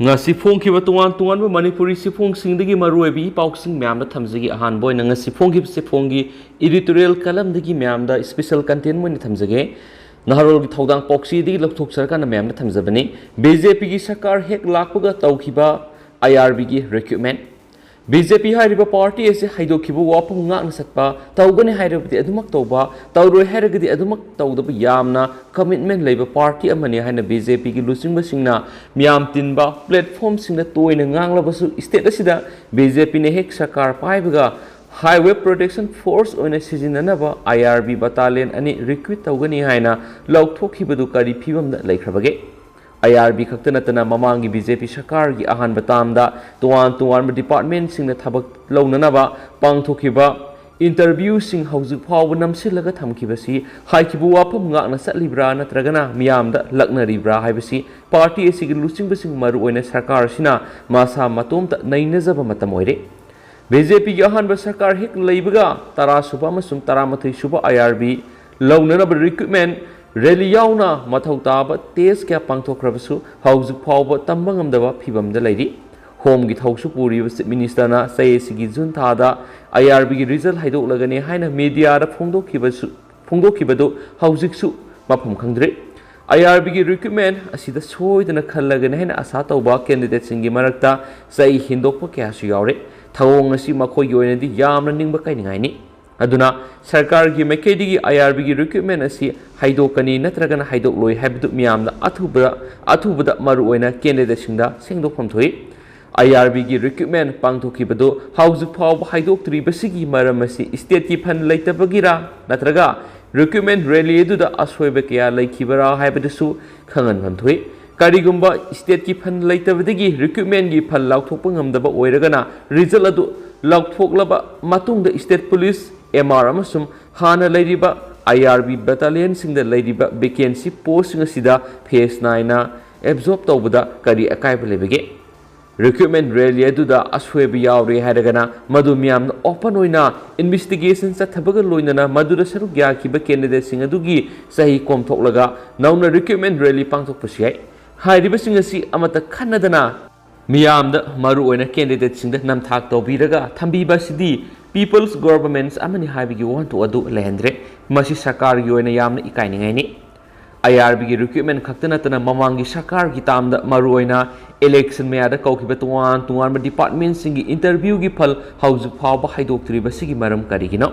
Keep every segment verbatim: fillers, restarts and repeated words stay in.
ꯉꯁꯤ ꯐꯣꯡꯈꯤꯕ ꯇꯣꯉꯥꯟ ꯇꯣꯉꯥꯟꯕ ꯃꯅꯤꯄꯨꯔꯤ ꯆꯦꯐꯣꯡꯁꯤꯡꯗꯒꯤ ꯃꯔꯨꯑꯣꯏꯕ ꯏ ꯄꯥꯎꯁꯤꯡ ꯃꯌꯥꯝꯗ ꯊꯝꯖꯒꯦ꯫ ꯑꯍꯥꯟꯕ ꯑꯣꯏꯅ ꯉꯁꯤ ꯐꯣꯡꯈꯤꯕ ꯆꯦꯐꯣꯡꯒꯤ editorial columnꯗꯒꯤ ꯃꯌꯥꯝꯗ special content ꯑꯣꯏꯅ ꯊꯝꯖꯒꯦ꯫ ꯅꯍꯥꯔꯣꯜꯒꯤ ꯊꯧꯗꯥꯡ ꯄꯥꯎꯆꯦꯗꯒꯤ ꯂꯧꯊꯣꯛꯆꯔꯀꯥꯟꯗ ꯃꯌꯥꯝꯗ ꯊꯝꯖꯕꯅꯤ꯫ ꯕꯤ ꯖꯦ ꯄꯤꯒꯤ ꯁꯔꯀꯥꯔ ꯍꯦꯛ ꯂꯥꯛꯄꯒ ꯇꯧꯈꯤꯕ ꯑꯥꯏ ꯑꯥꯔ ꯕꯤꯒꯤ recruitment꯫ ꯕꯤ ꯖꯦ ꯄꯤ ꯍꯥꯏꯔꯤꯕ ꯄꯥꯔꯇꯤ ꯑꯁꯤ ꯍꯩꯗꯣꯛꯈꯤꯕ ꯋꯥꯐꯝ ꯉꯥꯛꯅ ꯆꯠꯄ, ꯇꯧꯒꯅꯤ ꯍꯥꯏꯔꯕꯗꯤ ꯑꯗꯨꯃꯛ ꯇꯧꯕ, ꯇꯧꯔꯣꯏ ꯍꯥꯏꯔꯒꯗꯤ ꯑꯗꯨꯃꯛ ꯇꯧꯗꯕ ꯌꯥꯝꯅ commitment ꯂꯩꯕ ꯄꯥꯔꯇꯤ ꯑꯃꯅꯤ ꯍꯥꯏꯅ ꯕꯤ ꯖꯦ ꯄꯤꯒꯤ ꯂꯨꯆꯤꯡꯕꯁꯤꯡꯅ ꯃꯤꯌꯥꯝ ꯇꯤꯟꯕ platformꯁꯤꯡꯗ ꯇꯣꯏꯅ ꯉꯥꯡꯂꯕꯁꯨ, state ꯑꯁꯤꯗ ꯕꯤ ꯖꯦ ꯄꯤꯅ ꯍꯦꯛ ꯁꯔꯀꯥꯔ ꯄꯥꯏꯕꯒ Highway Protection Force ꯑꯣꯏꯅ ꯁꯤꯖꯤꯟꯅꯅꯕ ꯑꯥꯏ ꯑꯥꯔ ꯕꯤ battalion ꯑꯅꯤ recruit ꯇꯧꯒꯅꯤ ꯍꯥꯏꯅ ꯂꯥꯎꯊꯣꯛꯈꯤꯕꯗꯨ ꯀꯔꯤ ꯐꯤꯕꯝꯗ ꯂꯩꯈ꯭ꯔꯕꯒꯦ? ꯑꯥꯏ ꯑꯥꯔ ꯕꯤ ꯈꯛꯇ ꯅꯠꯇꯅ ꯃꯃꯥꯡꯒꯤ ꯕꯤ ꯖꯦ ꯄꯤ ꯁꯔꯀꯥꯔꯒꯤ ꯑꯍꯥꯟꯕ termꯗ ꯇꯣꯉꯥꯟ ꯇꯣꯉꯥꯟꯕ departmentꯁꯤꯡꯅ ꯊꯕꯛ ꯂꯧꯅꯅꯕ ꯄꯥꯡꯊꯣꯛꯈꯤꯕ interviewꯁꯤꯡ ꯍꯧꯖꯤꯛ ꯐꯥꯎꯕ ꯅꯝꯁꯤꯜꯂꯒ ꯊꯝꯈꯤꯕꯁꯤ ꯍꯥꯏꯈꯤꯕ ꯋꯥꯐꯝ ꯉꯥꯛꯅ ꯆꯠꯂꯤꯕ꯭ꯔꯥ ꯅꯠꯇ꯭ꯔꯒꯅ ꯃꯤꯌꯥꯝꯗ ꯂꯛꯅꯔꯤꯕ꯭ꯔꯥ ꯍꯥꯏꯕꯁꯤ ꯄꯥꯔꯇꯤ ꯑꯁꯤꯒꯤ ꯂꯨꯆꯤꯡꯕꯁꯤꯡ, ꯃꯔꯨꯑꯣꯏꯅ ꯁꯔꯀꯥꯔ ꯑꯁꯤꯅ ꯃꯁꯥ ꯃꯇꯣꯝꯇ ꯅꯩꯅꯖꯕ ꯃꯇꯝ ꯑꯣꯏꯔꯦ꯫ ꯕꯤ ꯖꯦ ꯄꯤꯒꯤ ꯑꯍꯥꯟꯕ ꯁꯔꯀꯥꯔ ꯍꯦꯛ ꯂꯩꯕꯒ ꯇꯔꯥ ꯁꯨꯕ ꯑꯃꯁꯨꯡ ꯇꯔꯥꯃꯥꯊꯣꯏ ꯁꯨꯕ ꯑꯥꯏ ꯑꯥꯔ ꯕꯤ ꯂꯧꯅꯅꯕ recruitment rally ꯌꯥꯎꯅ ꯃꯊꯧ ꯇꯥꯕ test ꯀꯌꯥ ꯄꯥꯡꯊꯣꯛꯈ꯭ꯔꯕꯁꯨ ꯍꯧꯖꯤꯛ ꯐꯥꯎꯕ ꯇꯝꯕ ꯉꯝꯗꯕ ꯐꯤꯕꯝꯗ ꯂꯩꯔꯤ꯫ Homeꯒꯤ ꯊꯧꯁꯨ ꯄꯨꯔꯤꯕ Chief Ministerꯅ ꯆꯍꯤ ꯑꯁꯤꯒꯤ June ꯊꯥꯗ ꯑꯥꯏ ꯑꯥꯔ ꯕꯤꯒꯤ result ꯍꯥꯏꯗꯣꯛꯂꯒꯅꯤ ꯍꯥꯏꯅ mediaꯗ ꯐꯣꯡꯗꯣꯛꯈꯤꯕꯁꯨ, ꯐꯣꯡꯗꯣꯛꯈꯤꯕꯗꯨ ꯍꯧꯖꯤꯛꯁꯨ ꯃꯐꯝ ꯈꯪꯗ꯭ꯔꯤ꯫ ꯑꯥꯏ ꯑꯥꯔ ꯕꯤꯒꯤ recruitment ꯑꯁꯤꯗ ꯁꯣꯏꯗꯅ ꯈꯜꯂꯒꯅꯤ ꯍꯥꯏꯅ ꯑꯁꯥ ꯇꯧꯕ candidateꯁꯤꯡꯒꯤ ꯃꯔꯛꯇ ꯆꯩ ꯍꯤꯟꯗꯣꯛꯄ ꯀꯌꯥꯁꯨ ꯌꯥꯎꯔꯦ꯫ ꯊꯧꯑꯣꯡ ꯑꯁꯤ ꯃꯈꯣꯏꯒꯤ ꯑꯣꯏꯅꯗꯤ ꯌꯥꯝꯅ ꯅꯤꯡꯕ ꯀꯥꯏꯅꯤꯡꯉꯥꯏꯅꯤ꯫ ꯑꯗꯨꯅ ꯁꯔꯀꯥꯔꯒꯤ ꯃꯥꯏꯀꯩꯗꯒꯤ ꯑꯥꯏ ꯑꯥꯔ ꯕꯤꯒꯤ recruitment ꯑꯁꯤ ꯍꯥꯏꯗꯣꯛꯀꯅꯤ ꯅꯠꯇ꯭ꯔꯒꯅ ꯍꯥꯏꯗꯣꯛꯂꯣꯏ ꯍꯥꯏꯕꯗꯨ ꯃꯤꯌꯥꯝꯅ ꯑꯊꯨꯕꯗ, ꯑꯊꯨꯕꯗ ꯃꯔꯨꯑꯣꯏꯅ candidateꯁꯤꯡꯗ ꯁꯦꯡꯗꯣꯛꯐꯝ ꯊꯣꯛꯏ꯫ ꯑꯥꯏ ꯑꯥꯔ ꯕꯤꯒꯤ recruitment ꯄꯥꯡꯊꯣꯛꯈꯤꯕꯗꯨ ꯍꯧꯖꯤꯛ ꯐꯥꯎꯕ ꯍꯥꯏꯗꯣꯛꯇ꯭ꯔꯤꯕꯁꯤꯒꯤ ꯃꯔꯝ ꯑꯁꯤ stateꯀꯤ fund ꯂꯩꯇꯕꯒꯤꯔꯥ ꯅꯠꯇ꯭ꯔꯒ recruitment rally ꯑꯗꯨꯗ ꯑꯁꯣꯏꯕ ꯀꯌꯥ ꯂꯩꯈꯤꯕꯔꯥ ꯍꯥꯏꯕꯗꯨꯁꯨ ꯈꯪꯍꯟꯐꯝ ꯊꯣꯛꯏ꯫ ꯀꯔꯤꯒꯨꯝꯕ stateꯀꯤ fund ꯂꯩꯇꯕꯗꯒꯤ recruitmentꯀꯤ fund ꯂꯥꯎꯊꯣꯛꯄ ꯉꯝꯗꯕ ꯑꯣꯏꯔꯒꯅ, result ꯑꯗꯨ ꯂꯥꯎꯊꯣꯛꯂꯕ ꯃꯇꯨꯡꯗ state police, ꯑꯦꯝ ꯑꯥꯔ ꯑꯃꯁꯨꯡ ꯍꯥꯟꯅ ꯂꯩꯔꯤꯕ ꯑꯥꯏ ꯑꯥꯔ ꯕꯤ battalionꯁꯤꯡꯗ ꯂꯩꯔꯤꯕ vacancy postꯁꯤꯡ ꯑꯁꯤꯗ phase ꯅꯥꯏꯅ absorb ꯇꯧꯕꯗ ꯀꯔꯤ ꯑꯀꯥꯏꯕ ꯂꯩꯕꯒꯦ? Recruitment rally ꯑꯗꯨꯗ ꯑꯁꯣꯏꯕ ꯌꯥꯎꯔꯦ ꯍꯥꯏꯔꯒꯅ, ꯃꯗꯨ ꯃꯤꯌꯥꯝꯅ open ꯑꯣꯏꯅ investigation ꯆꯠꯊꯕꯒ ꯂꯣꯏꯅꯅ ꯃꯗꯨꯗ ꯁꯔꯨꯛ ꯌꯥꯈꯤꯕ candidateꯁꯤꯡ ꯑꯗꯨꯒꯤ ꯆꯍꯤ ꯀꯣꯝꯊꯣꯛꯂꯒ ꯅꯧꯅ recruitment rally ꯄꯥꯡꯊꯣꯛꯄꯁꯨ ꯌꯥꯏ꯫ ꯍꯥꯏꯔꯤꯕꯁꯤꯡ ꯑꯁꯤ ꯑꯃꯠꯇ ꯈꯟꯅꯗꯅ ꯃꯤꯌꯥꯝꯗ, ꯃꯔꯨꯑꯣꯏꯅ candidateꯁꯤꯡꯗ ꯅꯝꯊꯥꯛ ꯇꯧꯕꯤꯔꯒ ꯊꯝꯕꯤꯕ ꯑꯁꯤꯗꯤ People's Government ꯑꯃꯅꯤ ꯍꯥꯏꯕꯒꯤ ꯋꯥꯍꯟꯊꯣꯛ ꯑꯗꯨ ꯂꯩꯍꯟꯗ꯭ꯔꯦ꯫ ꯃꯁꯤ ꯁꯔꯀꯥꯔꯒꯤ ꯑꯣꯏꯅ ꯌꯥꯝꯅ ꯏꯀꯥꯏꯅꯤꯡꯉꯥꯏꯅꯤ꯫ IRBꯒꯤ recruitment ꯈꯛꯇ ꯅꯠꯇꯅ ꯃꯃꯥꯡꯒꯤ ꯁꯔꯀꯥꯔꯒꯤ termꯗ ꯃꯔꯨꯑꯣꯏꯅ election ꯃꯌꯥꯗ ꯀꯧꯈꯤꯕ ꯇꯣꯉꯥꯟ ꯇꯣꯉꯥꯟꯕ departmentꯁꯤꯡꯒꯤ interviewꯒꯤ ꯐꯜ ꯍꯧꯖꯤꯛ ꯐꯥꯎꯕ ꯍꯥꯏꯗꯣꯛꯇ꯭ꯔꯤꯕꯁꯤꯒꯤ ꯃꯔꯝ ꯀꯔꯤꯒꯤꯅꯣ?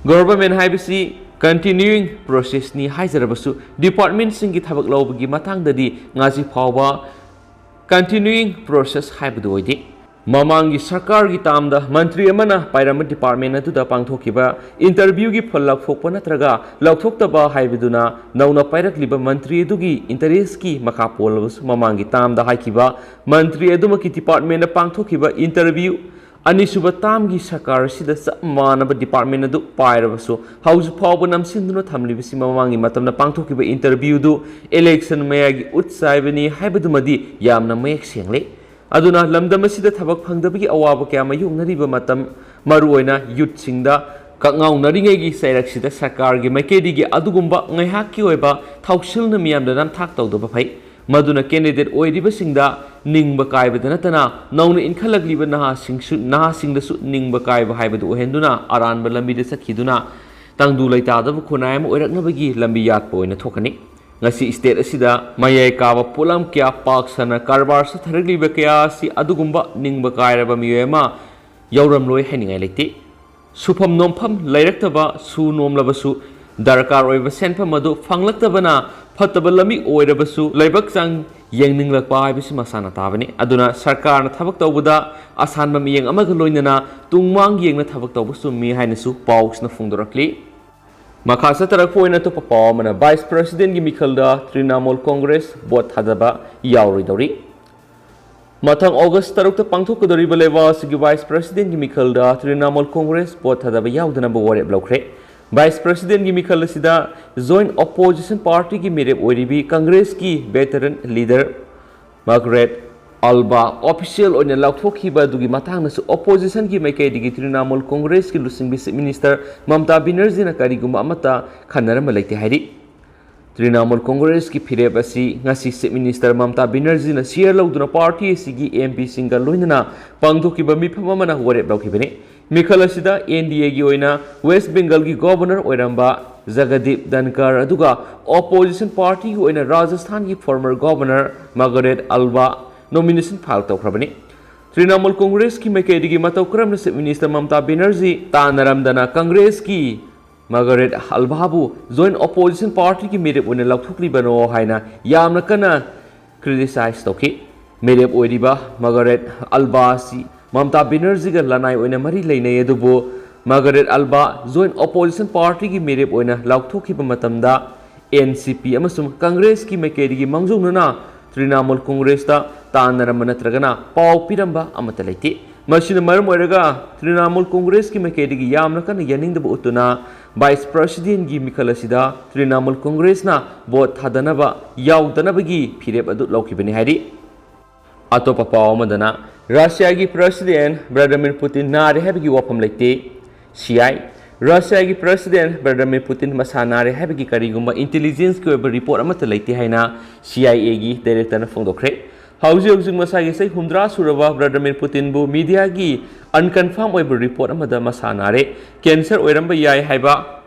Government ꯍꯥꯏꯕꯁꯤ continuing processꯅꯤ ꯍꯥꯏꯖꯔꯕꯁꯨ, departmentꯁꯤꯡꯒꯤ ꯊꯕꯛ ꯂꯧꯕꯒꯤ ꯃꯇꯥꯡꯗꯗꯤ ꯉꯁꯤ ꯐꯥꯎꯕ continuing process ꯍꯥꯏꯕꯗꯨ ꯑꯣꯏꯗꯦ꯫ ꯃꯃꯥꯡꯒꯤ ꯁꯔꯀꯥꯔꯒꯤ termꯗ ꯃꯟꯇ꯭ꯔꯤ ꯑꯃꯅ ꯄꯥꯏꯔꯝꯕ department ꯑꯗꯨꯗ ꯄꯥꯡꯊꯣꯛꯈꯤꯕ interviewꯒꯤ ꯐꯜ ꯂꯧꯊꯣꯛꯄ ꯅꯠꯇ꯭ꯔꯒ ꯂꯧꯊꯣꯛꯇꯕ ꯍꯥꯏꯕꯗꯨꯅ ꯅꯧꯅ ꯄꯥꯏꯔꯛꯂꯤꯕ ꯃꯟꯇ꯭ꯔꯤ ꯑꯗꯨꯒꯤ interestꯀꯤ ꯃꯈꯥ ꯄꯣꯜꯂꯕꯁꯨ, ꯃꯃꯥꯡꯒꯤ termꯗ ꯍꯥꯏꯈꯤꯕ ꯃꯟꯇ꯭ꯔꯤ ꯑꯗꯨꯃꯛꯀꯤ departmentꯗ ꯄꯥꯡꯊꯣꯛꯈꯤꯕ interview ꯑꯅꯤꯁꯨꯕ termꯒꯤ ꯁꯔꯀꯥꯔ ꯑꯁꯤꯗ ꯆꯞ ꯃꯥꯟꯅꯕ department ꯑꯗꯨ ꯄꯥꯏꯔꯕꯁꯨ, ꯍꯧꯖꯤꯛ ꯐꯥꯎꯕ ꯅꯝꯁꯤꯟꯗꯨꯅ ꯊꯝꯂꯤꯕꯁꯤ ꯃꯃꯥꯡꯒꯤ ꯃꯇꯝꯗ ꯄꯥꯡꯊꯣꯛꯈꯤꯕ interviewꯗꯨ election ꯃꯌꯥꯒꯤ ꯎꯠ ꯆꯥꯏꯕꯅꯤ ꯍꯥꯏꯕꯗꯨꯃꯗꯤ ꯌꯥꯝꯅ ꯃꯌꯦꯛ ꯁꯦꯡꯂꯦ꯫ ꯑꯗꯨꯅ ꯂꯝꯗꯝ ꯑꯁꯤꯗ ꯊꯕꯛ ꯐꯪꯗꯕꯒꯤ ꯑꯋꯥꯕ ꯀꯌꯥ ꯃꯥꯌꯣꯛꯅꯔꯤꯕ ꯃꯇꯝ, ꯃꯔꯨꯑꯣꯏꯅ youthꯁꯤꯡꯗ ꯀꯛꯉꯥꯎꯅꯔꯤꯉꯩꯒꯤ ꯆꯩꯔꯛꯁꯤꯗ ꯁꯔꯀꯥꯔꯒꯤ ꯃꯥꯏꯀꯩꯗꯒꯤ ꯑꯗꯨꯒꯨꯝꯕ ꯉꯥꯏꯍꯥꯛꯀꯤ ꯑꯣꯏꯕ ꯊꯧꯁꯤꯜꯅ ꯃꯤꯌꯥꯝꯗ ꯅꯝꯊꯥꯛ ꯇꯧꯗꯕ ꯐꯩ꯫ ꯃꯗꯨꯅ candidate ꯑꯣꯏꯔꯤꯕꯁꯤꯡꯗ ꯅꯤꯡꯕ ꯀꯥꯏꯕꯗ ꯅꯠꯇꯅ ꯅꯧꯅ ꯏꯟꯈꯠꯂꯛꯂꯤꯕ ꯅꯍꯥꯁꯤꯡꯁꯨ, ꯅꯍꯥꯁꯤꯡꯗꯁꯨ ꯅꯤꯡꯕ ꯀꯥꯏꯕ ꯍꯥꯏꯕꯗꯨ ꯑꯣꯏꯍꯟꯗꯨꯅ ꯑꯔꯥꯟꯕ ꯂꯝꯕꯤꯗ ꯆꯠꯈꯤꯗꯨꯅ ꯇꯪꯗꯨ ꯂꯩꯇꯥꯗꯕ ꯈꯨꯟꯅꯥꯏ ꯑꯃ ꯑꯣꯏꯔꯛꯅꯕꯒꯤ ꯂꯝꯕꯤ ꯌꯥꯠꯄ ꯑꯣꯏꯅ ꯊꯣꯛꯀꯅꯤ꯫ ꯉꯁꯤ state ꯑꯁꯤꯗ ꯃꯌꯥꯏ ꯀꯥꯕ ꯄꯣꯠꯂꯝ ꯀꯌꯥ ꯄꯥꯛ ꯁꯟꯅ ꯀꯔꯕꯥꯔ ꯆꯠꯊꯔꯛꯂꯤꯕ ꯀꯌꯥ ꯑꯁꯤ ꯑꯗꯨꯒꯨꯝꯕ ꯅꯤꯡꯕ ꯀꯥꯏꯔꯕ ꯃꯤꯑꯣꯏ ꯑꯃ ꯌꯥꯎꯔꯝꯂꯣꯏ ꯍꯥꯏꯅꯤꯡꯉꯥꯏ ꯂꯩꯇꯦ꯫ ꯁꯨꯐꯝ ꯅꯣꯝꯐꯝ ꯂꯩꯔꯛꯇꯕ, ꯁꯨ ꯅꯣꯝꯂꯕꯁꯨ ꯗꯔꯀꯥꯔ ꯑꯣꯏꯕ ꯁꯦꯟꯐꯝ ꯑꯗꯨ ꯐꯪꯂꯛꯇꯕꯅ ꯐꯠꯇꯕ ꯂꯝꯕꯤ ꯑꯣꯏꯔꯕꯁꯨ ꯂꯥꯏꯕꯛ ꯆꯥꯡ ꯌꯦꯡꯅꯤꯡꯂꯛꯄ ꯍꯥꯏꯕꯁꯤ ꯃꯁꯥꯅ ꯇꯥꯕꯅꯤ꯫ ꯑꯗꯨꯅ ꯁꯔꯀꯥꯔꯅ ꯊꯕꯛ ꯇꯧꯕꯗ ꯑꯁꯥꯟꯕ ꯃꯤꯠꯌꯦꯡ ꯑꯃꯒ ꯂꯣꯏꯅꯅ ꯇꯨꯡꯃꯥꯡ ꯌꯦꯡꯅ ꯊꯕꯛ ꯇꯧꯕ ꯆꯨꯝꯃꯤ ꯍꯥꯏꯅꯁꯨ ꯄꯥꯎꯁꯤꯅ ꯐꯣꯡꯗꯣꯔꯛꯂꯤ꯫ ꯃꯈꯥ ꯆꯠꯊꯔꯛꯄ ꯑꯣꯏꯅ ꯑꯇꯣꯞꯄ ꯄꯥꯎ ꯑꯃꯅ, Vice Presidentꯒꯤ ꯃꯤꯈꯜꯗ ꯇ꯭ꯔꯤꯅꯥꯃꯨꯜ ꯀꯣꯡꯒ꯭ꯔꯦꯁ ꯚꯣꯠ ꯊꯥꯗꯕ ꯌꯥꯎꯔꯣꯏꯗꯧꯔꯤ꯫ ꯃꯊꯪ August ꯇꯔꯨꯛꯇ ꯄꯥꯡꯊꯣꯛꯀꯗꯧꯔꯤꯕ ꯂꯩꯕꯥꯛ ꯑꯁꯤꯒꯤ Vice Presidentꯒꯤ ꯃꯤꯈꯜꯗ ꯇ꯭ꯔꯤꯅꯥꯃꯨꯜ ꯀꯣꯡꯒ꯭ꯔꯦꯁ ꯚꯣꯠ ꯊꯥꯗꯕ ꯌꯥꯎꯗꯅꯕ ꯋꯥꯔꯦꯞ ꯂꯧꯈ꯭ꯔꯦ꯫ Vice Presidentꯒꯤ ꯃꯤꯈꯜ ꯑꯁꯤꯗ joint opposition partyꯒꯤ ꯃꯤꯔꯦꯞ ꯑꯣꯏꯔꯤꯕꯤ ꯀꯪꯒ꯭ꯔꯦꯁꯀꯤ veteran leader ꯃꯥꯔꯒꯔꯦꯠ ꯑꯜꯕꯥ official ꯑꯣꯏꯅ ꯂꯥꯎꯊꯣꯛꯈꯤꯕ ꯑꯗꯨꯒꯤ ꯃꯇꯥꯡꯗꯁꯨ oppositionꯒꯤ ꯃꯥꯏꯀꯩꯗꯒꯤ ꯇ꯭ꯔꯤꯅꯥꯃꯨꯜ ꯀꯣꯡꯒ꯭ꯔꯦꯁꯀꯤ ꯂꯨꯆꯤꯡꯕꯤ Chief Minister ꯃꯃꯇꯥ ꯕꯦꯅꯔꯖꯤꯅ ꯀꯔꯤꯒꯨꯝꯕ ꯑꯃꯠꯇ ꯈꯟꯅꯔꯝꯕ ꯂꯩꯇꯦ ꯍꯥꯏꯔꯤ꯫ ꯇ꯭ꯔꯤꯅꯥꯃꯨꯜ ꯀꯣꯡꯒ꯭ꯔꯦꯁꯀꯤ ꯐꯤꯔꯦꯞ ꯑꯁꯤ ꯉꯁꯤ Chief Minister ꯃꯃꯇꯥ ꯕꯦꯅꯔꯖꯤꯅ chair ꯂꯧꯗꯨꯅ party ꯑꯁꯤꯒꯤ M Pꯁꯤꯡꯒ ꯂꯣꯏꯅꯅ ꯄꯥꯡꯊꯣꯛꯈꯤꯕ ꯃꯤꯐꯝ ꯑꯃꯅ ꯋꯥꯔꯦꯞ ꯂꯧꯈꯤꯕꯅꯤ꯫ ꯃꯤꯈꯜ ꯑꯁꯤꯗ N D Aꯒꯤ ꯑꯣꯏꯅ West Bengalꯒꯤ Governor ꯑꯣꯏꯔꯝꯕ ꯖꯒꯗꯤꯞ ꯙꯟꯀꯔ ꯑꯗꯨꯒ opposition partyꯒꯤ ꯑꯣꯏꯅ ꯔꯥꯖꯁꯊꯥꯟꯒꯤ former Governor Margaret Alva nomination file ꯇꯧꯈ꯭ꯔꯕꯅꯤ꯫ ꯇ꯭ꯔꯤꯅꯥꯃꯨꯜ ꯀꯣꯡꯒ꯭ꯔꯦꯁꯀꯤ ꯃꯥꯏꯀꯩꯗꯒꯤ ꯃꯇꯧ ꯀꯔꯝꯅ Chief Minister ꯃꯃꯇꯥ ꯕꯦꯅꯔꯖꯤ ꯇꯥꯟꯅꯔꯝꯗꯅ ꯀꯪꯒ꯭ꯔꯦꯁꯀꯤ ꯃꯥꯔꯒꯔꯦꯠ ꯑꯜꯕꯥꯕꯨ joint opposition partyꯒꯤ ꯃꯤꯔꯦꯞ ꯑꯣꯏꯅ ꯂꯥꯎꯊꯣꯛꯂꯤꯕꯅꯣ ꯍꯥꯏꯅ ꯌꯥꯝꯅ ꯀꯟꯅ criticize ꯇꯧꯈꯤ꯫ ꯃꯤꯔꯦꯞ ꯑꯣꯏꯔꯤꯕ ꯃꯥꯔꯒꯔꯦꯠ ꯑꯜꯕꯥ ꯑꯁꯤ ꯃꯃꯇꯥ ꯕꯦꯅꯔꯖꯤꯒ ꯂꯅꯥꯏ ꯑꯣꯏꯅ ꯃꯔꯤ ꯂꯩꯅꯩ, ꯑꯗꯨꯕꯨ ꯃꯥꯔꯒꯔꯦꯠ ꯑꯜꯕꯥ joint opposition partyꯒꯤ ꯃꯤꯔꯦꯞ ꯑꯣꯏꯅ ꯂꯥꯎꯊꯣꯛꯈꯤꯕ ꯃꯇꯝꯗ N C P ꯑꯃꯁꯨꯡ ꯀꯪꯒ꯭ꯔꯦꯁꯀꯤ ꯃꯥꯏꯀꯩꯗꯒꯤ ꯃꯥꯡꯖꯧꯅꯅ ꯇ꯭ꯔꯤꯅꯥꯃꯨꯜ ꯀꯣꯡꯒ꯭ꯔꯦꯁꯇ ꯇꯥꯟꯅꯔꯝꯕ ꯅꯠꯇ꯭ꯔꯒꯅ ꯄꯥꯎ ꯄꯤꯔꯝꯕ ꯑꯃꯠꯇ ꯂꯩꯇꯦ꯫ ꯃꯁꯤꯅ ꯃꯔꯝ ꯑꯣꯏꯔꯒ ꯇ꯭ꯔꯤꯅꯥꯃꯨꯜ ꯀꯣꯡꯒ꯭ꯔꯦꯁꯀꯤ ꯃꯥꯏꯀꯩꯗꯒꯤ ꯌꯥꯝꯅ ꯀꯟꯅ ꯌꯥꯅꯤꯡꯗꯕ ꯎꯠꯇꯨꯅ Vice Presidentꯒꯤ ꯃꯤꯈꯜ ꯑꯁꯤꯗ ꯇ꯭ꯔꯤꯅꯥꯃꯨꯜ ꯀꯣꯡꯒ꯭ꯔꯦꯁꯅ vote ꯊꯥꯗꯅꯕ ꯌꯥꯎꯗꯅꯕꯒꯤ ꯐꯤꯔꯦꯞ ꯑꯗꯨ ꯂꯧꯈꯤꯕꯅꯤ ꯍꯥꯏꯔꯤ꯫ ꯑꯇꯣꯞꯄ ꯄꯥꯎ ꯑꯃꯗꯅ, ꯔꯁꯤꯌꯥꯒꯤ President ꯚ꯭ꯂꯥꯗꯤꯃꯤꯔ ꯄꯨꯇꯤꯟ ꯅꯥꯔꯦ ꯍꯥꯏꯕꯒꯤ ꯋꯥꯐꯝ ꯂꯩꯇꯦ꯫ C I A, ꯔꯁꯤꯌꯥꯒꯤ President ꯚ꯭ꯂꯥꯗꯤꯃꯤꯔ ꯄꯨꯇꯤꯟ ꯃꯁꯥ ꯅꯥꯔꯦ ꯍꯥꯏꯕꯒꯤ ꯀꯔꯤꯒꯨꯝꯕ intelligenceꯀꯤ ꯑꯣꯏꯕ report ꯑꯃꯠꯇ ꯂꯩꯇꯦ ꯍꯥꯏꯅ C I Aꯒꯤ directorꯅ ꯐꯣꯡꯗꯣꯛꯈ꯭ꯔꯦ꯫ ꯍꯧꯖꯤꯛ ꯍꯧꯖꯤꯛ ꯃꯁꯥꯒꯤ ꯆꯍꯤ ꯍꯨꯝꯗ꯭ꯔꯥ ꯁꯨꯔꯕ ꯚ꯭ꯂꯥꯗꯤꯃꯤꯔ ꯄꯨꯇꯤꯟꯕꯨ mediaꯒꯤ unconfirm ꯑꯣꯏꯕ report ꯑꯃꯗ ꯃꯁꯥ ꯅꯥꯔꯦ, cancer ꯑꯣꯏꯔꯝꯕ ꯌꯥꯏ ꯍꯥꯏꯕ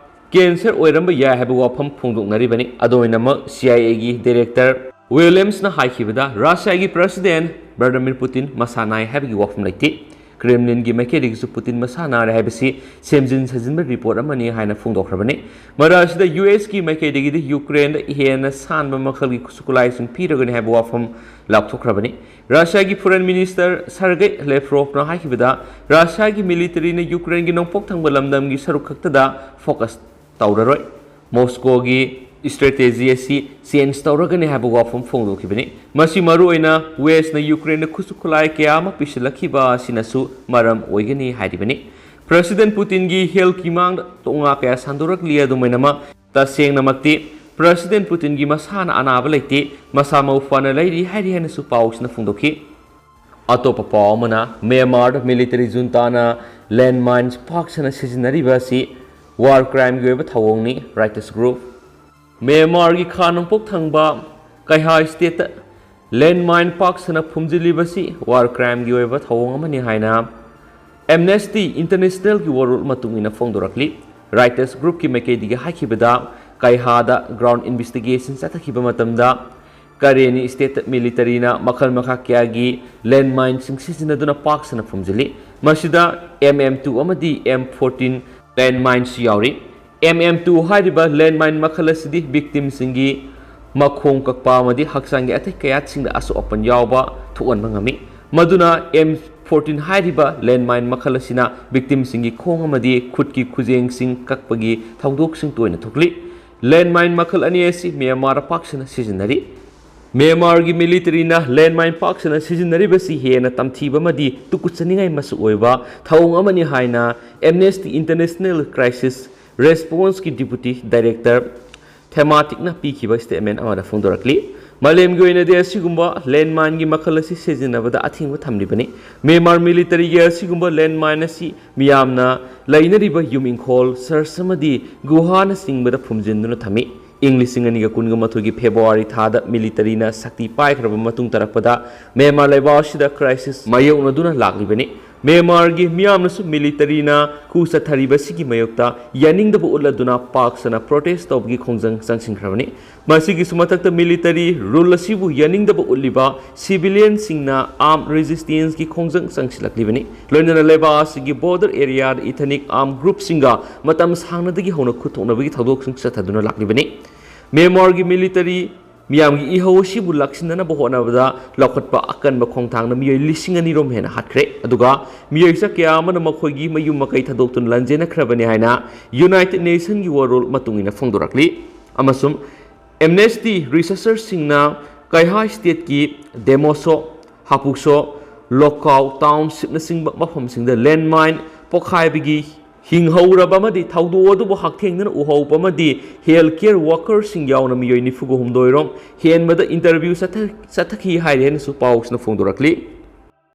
cancer ꯑꯣꯏꯔꯝꯕ ꯌꯥꯏ ꯍꯥꯏꯕ ꯋꯥꯐꯝ ꯐꯣꯡꯗꯣꯛꯅꯔꯤꯕꯅꯤ꯫ ꯑꯗꯨ ꯑꯣꯏꯅꯃꯛ, C I Aꯒꯤ director Williamsꯅ ꯍꯥꯏꯈꯤꯕꯗ, ꯔꯁꯤꯌꯥꯒꯤ President ꯚ꯭ꯂꯥꯗꯤꯃꯤꯔ ꯄꯨꯇꯤꯟ ꯃꯁꯥ ꯅꯥꯏ ꯍꯥꯏꯕꯒꯤ ꯋꯥꯐꯝ ꯂꯩꯇꯦ꯫ Kremlinꯒꯤ ꯃꯥꯏꯀꯩꯗꯒꯤꯁꯨ ꯄꯨꯇꯤꯟ ꯃꯁꯥ ꯅꯥꯔꯦ ꯍꯥꯏꯕꯁꯤ ꯁꯦꯝꯖꯤꯟ ꯁꯥꯖꯤꯟꯕ report ꯑꯃꯅꯤ ꯍꯥꯏꯅ ꯐꯣꯡꯗꯣꯛꯈ꯭ꯔꯕꯅꯤ꯫ ꯃꯔꯛ ꯑꯁꯤꯗ U S ꯀꯤ ꯃꯥꯏꯀꯩꯗꯒꯤꯗꯤ Ukraineꯗ ꯍꯦꯟꯅ ꯁꯥꯟꯕ ꯃꯈꯜꯒꯤ ꯈꯨꯠꯁꯨ ꯈꯨꯠꯂꯥꯏꯁꯤꯡ ꯄꯤꯔꯒꯅꯤ ꯍꯥꯏꯕ ꯋꯥꯐꯝ ꯂꯥꯎꯊꯣꯛꯈ꯭ꯔꯕꯅꯤ꯫ ꯔꯁꯤꯌꯥꯒꯤ Foreign Minister Sergei Lavrovꯅ ꯍꯥꯏꯈꯤꯕꯗ, ꯔꯁꯤꯌꯥꯒꯤ militaryꯅ Ukraineꯒꯤ ꯅꯣꯡꯄꯣꯛ ꯊꯪꯕ ꯂꯝꯗꯝꯒꯤ ꯁꯔꯨꯛ ꯈꯛꯇꯗ focus ꯇꯧꯔꯔꯣꯏ꯫ Moscowꯒꯤ strategy ꯑꯁꯤ change ꯇꯧꯔꯒꯅꯤ ꯍꯥꯏꯕ ꯋꯥꯐꯝ ꯐꯣꯡꯗꯣꯛꯈꯤꯕꯅꯤ꯫ ꯃꯁꯤ ꯃꯔꯨꯑꯣꯏꯅ Westꯅ Ukraineꯗ ꯈꯨꯠꯁꯨ ꯈꯨꯠꯂꯥꯏ ꯀꯌꯥ ꯑꯃ ꯄꯤꯁꯤꯜꯂꯛꯈꯤꯕ ꯑꯁꯤꯅꯁꯨ ꯃꯔꯝ ꯑꯣꯏꯒꯅꯤ ꯍꯥꯏꯔꯤꯕꯅꯤ꯫ President Putinꯒꯤ healthꯀꯤ ꯃꯥꯡꯗ ꯇꯣꯉꯥ ꯀꯌꯥ ꯁꯟꯗꯣꯔꯛꯂꯤ꯫ ꯑꯗꯨꯝ ꯑꯣꯏꯅꯃꯛ, ꯇꯁꯦꯡꯅꯃꯛꯇꯤ President Putinꯒꯤ ꯃꯁꯥꯅ ꯑꯅꯥꯕ ꯂꯩꯇꯦ, ꯃꯁꯥ ꯃꯎ ꯐꯅ ꯂꯩꯔꯤ ꯍꯥꯏꯔꯤ ꯍꯥꯏꯅꯁꯨ ꯄꯥꯎꯁꯤꯅ ꯐꯣꯡꯗꯣꯛꯈꯤ꯫ ꯑꯇꯣꯞꯄ ꯄꯥꯎ ꯑꯃꯅ, ꯃ꯭ꯌꯥꯟꯃꯥꯔꯗ military juntaꯅ landmines ꯄꯥꯛ ꯁꯟꯅ ꯁꯤꯖꯤꯟꯅꯔꯤꯕ ꯑꯁꯤ war crimeꯒꯤ ꯑꯣꯏꯕ ꯊꯧꯑꯣꯡꯅꯤ, Reuters Group꯫ ꯃ꯭ꯌꯥꯟꯃꯥꯔꯒꯤ ꯈꯥ ꯅꯣꯡꯄꯣꯛ ꯊꯪꯕ ꯀꯩꯍꯥ ꯁ꯭ꯇꯦꯠꯇ ꯂꯦꯟꯃꯥꯏꯟ ꯄꯥꯛ ꯁꯟꯅ ꯐꯨꯝꯖꯤꯜꯂꯤꯕꯁꯤ ꯋꯥꯔ ꯀ꯭ꯔꯥꯏꯝꯒꯤ ꯑꯣꯏꯕ ꯊꯧꯑꯣꯡ ꯑꯃꯅꯤ ꯍꯥꯏꯅ ꯑꯦꯝꯅꯦꯁꯇꯤ ꯏꯟꯇꯔꯅꯦꯁꯅꯦꯜꯒꯤ ꯋꯥꯔꯣꯜ ꯃꯇꯨꯡ ꯏꯟꯅ ꯐꯣꯡꯗꯣꯔꯛꯂꯤ꯫ ꯔꯥꯏꯇꯔꯁ ꯒ꯭ꯔꯨꯞꯀꯤ ꯃꯥꯏꯀꯩꯗꯒꯤ ꯍꯥꯏꯈꯤꯕꯗ, ꯀꯩꯍꯥꯗ ꯒ꯭ꯔꯥꯎꯟ ꯏꯟꯚꯦꯁꯇꯤꯒꯦꯁꯟ ꯆꯠꯊꯈꯤꯕ ꯃꯇꯝꯗ ꯀꯔꯦꯅꯤ ꯁ꯭ꯇꯦꯠꯇ ꯃꯤꯂꯤꯇꯔꯤꯅ ꯃꯈꯜ ꯃꯈꯥ ꯀꯌꯥꯒꯤ ꯂꯦꯟꯃꯥꯏꯟꯁꯤꯡ ꯁꯤꯖꯤꯟꯅꯗꯨꯅ ꯄꯥꯛ ꯁꯟꯅ ꯐꯨꯝꯖꯤꯜꯂꯤ꯫ ꯃꯁꯤꯗ ꯑꯦꯝ ꯑꯦꯝ ꯇꯨ ꯑꯃꯗꯤ ꯑꯦꯝ ꯐꯣꯔꯇꯤꯟ ꯂꯦꯟꯃꯥꯏꯟꯁꯨ ꯌꯥꯎꯔꯤ꯫ ꯑꯦꯝ ꯑꯦꯝ ꯇꯨ ꯍꯥꯏꯔꯤꯕ ꯂꯦꯟꯃꯥꯏꯟ ꯃꯈꯜ ꯑꯁꯤꯗꯤ ꯚꯤꯛꯇꯤꯝꯁꯤꯡꯒꯤ ꯃꯈꯣꯡ ꯀꯛꯄ ꯑꯃꯗꯤ ꯍꯛꯆꯥꯡꯒꯤ ꯑꯇꯩ ꯀꯌꯥꯠꯁꯤꯡꯗ ꯑꯁꯣꯛ ꯑꯄꯟ ꯌꯥꯎꯕ ꯊꯣꯛꯍꯟꯕ ꯉꯝꯃꯤ꯫ ꯃꯗꯨꯅ ꯑꯦꯝ ꯐꯣꯔꯇꯤꯟ ꯍꯥꯏꯔꯤꯕ ꯂꯦꯟꯃꯥꯏꯟ ꯃꯈꯜ ꯑꯁꯤꯅ ꯚꯤꯛꯇꯤꯝꯁꯤꯡꯒꯤ ꯈꯣꯡ ꯑꯃꯗꯤ ꯈꯨꯠꯀꯤ ꯈꯨꯖꯦꯡꯁꯤꯡ ꯀꯛꯄꯒꯤ ꯊꯧꯗꯣꯛꯁꯤꯡ ꯇꯣꯏꯅ ꯊꯣꯛꯂꯤ꯫ ꯂꯦꯟꯃꯥꯏꯟ ꯃꯈꯜ ꯑꯅꯤ ꯑꯁꯤ ꯃ꯭ꯌꯥꯟꯃꯥꯔꯗ ꯄꯥꯛ ꯁꯟꯅ ꯁꯤꯖꯤꯟꯅꯔꯤ꯫ ꯃ꯭ꯌꯥꯟꯃꯥꯔꯒꯤ ꯃꯤꯂꯤꯇꯔꯤꯅ ꯂꯦꯟꯃꯥꯏꯟ ꯄꯥꯛ ꯁꯟꯅ ꯁꯤꯖꯤꯟꯅꯔꯤꯕꯁꯤ ꯍꯦꯟꯅ ꯇꯝꯊꯤꯕ ꯑꯃꯗꯤ ꯇꯨꯀꯠꯆꯅꯤꯡꯉꯥꯏ ꯃꯁꯛ ꯑꯣꯏꯕ ꯊꯧꯑꯣꯡ ꯑꯃꯅꯤ ꯍꯥꯏꯅ ꯑꯦꯝꯅꯦꯁꯇꯤ ꯏꯟꯇꯔꯅꯦꯁꯅꯦꯜ ꯀ꯭ꯔꯥꯏꯁꯤꯁ ꯔꯦꯁꯄꯣꯟꯁꯀꯤ ꯗꯤꯄꯨꯇꯤ ꯗꯥꯏꯔꯦꯛꯇꯔ ꯊꯦꯃꯥꯇꯤꯛꯅ ꯄꯤꯈꯤꯕ ꯁ꯭ꯇꯦꯠꯃꯦꯟ ꯑꯃꯗ ꯐꯣꯡꯗꯣꯔꯛꯂꯤ꯫ ꯃꯥꯂꯦꯝꯒꯤ ꯑꯣꯏꯅꯗꯤ ꯑꯁꯤꯒꯨꯝꯕ ꯂꯦꯟꯃꯥꯏꯟꯒꯤ ꯃꯈꯜ ꯑꯁꯤ ꯁꯤꯖꯤꯟꯅꯕꯗ ꯑꯊꯤꯡꯕ ꯊꯝꯂꯤꯕꯅꯤ꯫ ꯃ꯭ꯌꯥꯟꯃꯥꯔ ꯃꯤꯂꯤꯇꯔꯤꯒꯤ ꯑꯁꯤꯒꯨꯝꯕ ꯂꯦꯟꯃꯥꯏꯟ ꯑꯁꯤ ꯃꯤꯌꯥꯝꯅ ꯂꯩꯅꯔꯤꯕ ꯌꯨꯝ ꯏꯪꯈꯣꯜ, ꯁꯔꯆ ꯑꯃꯗꯤ ꯒꯨꯍꯥꯅꯆꯤꯡꯕꯗ ꯐꯨꯝꯖꯤꯟꯗꯨꯅ ꯊꯝꯃꯤ꯫ ꯏꯪ ꯂꯤꯁꯤꯡ ꯑꯅꯤꯒ ꯀꯨꯟꯒ ꯃꯥꯊꯣꯏꯒꯤ ꯐꯦꯕ꯭ꯔꯨꯋꯥꯔꯤ ꯊꯥꯗ ꯃꯤꯂꯤꯇꯔꯤꯅ ꯁꯛꯇꯤ ꯄꯥꯏꯈ꯭ꯔꯕ ꯃꯇꯨꯡ ꯇꯥꯔꯛꯄꯗ ꯃ꯭ꯌꯥꯟꯃꯥꯔ ꯂꯩꯕꯥꯛ ꯑꯁꯤꯗ ꯀ꯭ꯔꯥꯏꯁꯤꯁ ꯃꯥꯌꯣꯛꯅꯗꯨꯅ ꯂꯥꯛꯂꯤꯕꯅꯤ꯫ ꯃ꯭ꯌꯥꯟꯃꯥꯔꯒꯤ ꯃꯤꯌꯥꯝꯅꯁꯨ ꯃꯤꯂꯤꯇꯔꯤꯅ ꯈꯨ ꯆꯠꯊꯔꯤꯕꯁꯤꯒꯤ ꯃꯥꯌꯣꯛꯇ ꯌꯥꯅꯤꯡꯗꯕ ꯎꯠꯂꯗꯨꯅ ꯄꯥꯛ ꯁꯟꯅ ꯄ꯭ꯔꯣꯇꯦꯁ ꯇꯧꯕꯒꯤ ꯈꯣꯡꯖꯪ ꯆꯪꯁꯤꯟꯈ꯭ꯔꯕꯅꯤ꯫ ꯃꯁꯤꯒꯤꯁꯨ ꯃꯊꯛꯇ ꯃꯤꯂꯤꯇꯔꯤ ꯔꯨꯜ ꯑꯁꯤꯕꯨ ꯌꯥꯅꯤꯡꯗꯕ ꯎꯠꯂꯤꯕ ꯁꯤꯚꯤꯂꯤꯌꯟꯁꯤꯡꯅ ꯑꯥꯔꯝ ꯔꯦꯖꯤꯁꯇꯦꯟꯁꯀꯤ ꯈꯣꯡꯖꯪ ꯆꯪꯁꯤꯜꯂꯛꯂꯤꯕꯅꯤ꯫ ꯂꯣꯏꯅꯅ ꯂꯩꯕꯥꯛ ꯑꯁꯤꯒꯤ ꯕꯣꯔꯗꯔ ꯑꯦꯔꯤꯌꯥꯗ ꯏꯊꯅꯤꯛ ꯑꯥꯔꯝ ꯒ꯭ꯔꯨꯞꯁꯤꯡꯒ ꯃꯇꯝ ꯁꯥꯡꯅꯗꯒꯤ ꯍꯧꯅ ꯈꯨꯠ ꯊꯣꯛꯅꯕꯒꯤ ꯊꯧꯗꯣꯛꯁꯤꯡ ꯆꯠꯊꯗꯨꯅ ꯂꯥꯛꯂꯤꯕꯅꯤ꯫ ꯃ꯭ꯌꯥꯟꯃꯥꯔꯒꯤ ꯃꯤꯂꯤꯇꯔꯤ ꯃꯤꯌꯥꯝꯒꯤ ꯏꯍꯧ ꯑꯁꯤꯕꯨ ꯂꯥꯛꯁꯤꯟꯅꯅꯕ ꯍꯣꯠꯅꯕꯗ ꯂꯧꯈꯠꯄ ꯑꯀꯟꯕ ꯈꯣꯡꯊꯥꯡꯅ ꯃꯤꯑꯣꯏ ꯂꯤꯁꯤꯡ ꯑꯅꯤ ꯔꯣꯝ ꯍꯦꯟꯅ ꯍꯥꯠꯈ꯭ꯔꯦ꯫ ꯑꯗꯨꯒ ꯃꯤꯑꯣꯏ ꯆꯥ ꯀꯌꯥ ꯑꯃꯅ ꯃꯈꯣꯏꯒꯤ ꯃꯌꯨꯝ ꯃꯀꯩ ꯊꯥꯗꯣꯛꯇꯨꯅ ꯂꯥꯟꯖꯦꯟꯅꯈ꯭ꯔꯕꯅꯤ ꯍꯥꯏꯅ ꯌꯨꯅꯥꯏꯇꯦꯗ ꯅꯦꯁꯟꯒꯤ ꯋꯥꯔꯣꯜ ꯃꯇꯨꯡ ꯏꯟꯅ ꯐꯣꯡꯗꯣꯔꯛꯂꯤ꯫ ꯑꯃꯁꯨꯡ ꯑꯦꯝꯅꯦꯁꯇꯤ ꯔꯤꯁꯔꯆꯔꯁꯤꯡꯅ ꯀꯩꯍꯥ ꯁ꯭ꯇꯦꯠꯀꯤ ꯗꯦꯃꯣꯁꯣ, ꯍꯥꯄꯨꯁꯣ, ꯂꯣꯀꯥꯎ ꯇꯥꯎꯟꯁꯤꯞꯅꯆꯤꯡꯕ ꯃꯐꯝꯁꯤꯡꯗ ꯂꯦꯟꯃꯥꯏꯟ ꯄꯣꯈꯥꯏꯕꯒꯤ ꯍꯤꯡꯍꯧꯔꯕ ꯑꯃꯗꯤ ꯊꯧꯗꯣꯛ ꯑꯗꯨꯕꯨ ꯍꯛꯊꯦꯡꯅꯅ ꯎꯍꯧꯕ ꯑꯃꯗꯤ ꯍꯦꯜꯊ ꯀꯦꯌꯔ ꯋꯥꯀꯔꯁꯤꯡ ꯌꯥꯎꯅ ꯃꯤꯑꯣꯏ ꯅꯤꯐꯨꯒ ꯍꯨꯝꯗꯣꯏ ꯔꯣꯝ ꯍꯦꯟꯕꯗ ꯏꯟꯇꯔꯚ꯭ꯌꯨ ꯆꯠꯊ-, ꯆꯠꯊꯈꯤ ꯍꯥꯏꯔꯦ ꯍꯥꯏꯅꯁꯨ ꯄꯥꯎꯁꯤꯅ ꯐꯣꯡꯗꯣꯔꯛꯂꯤ꯫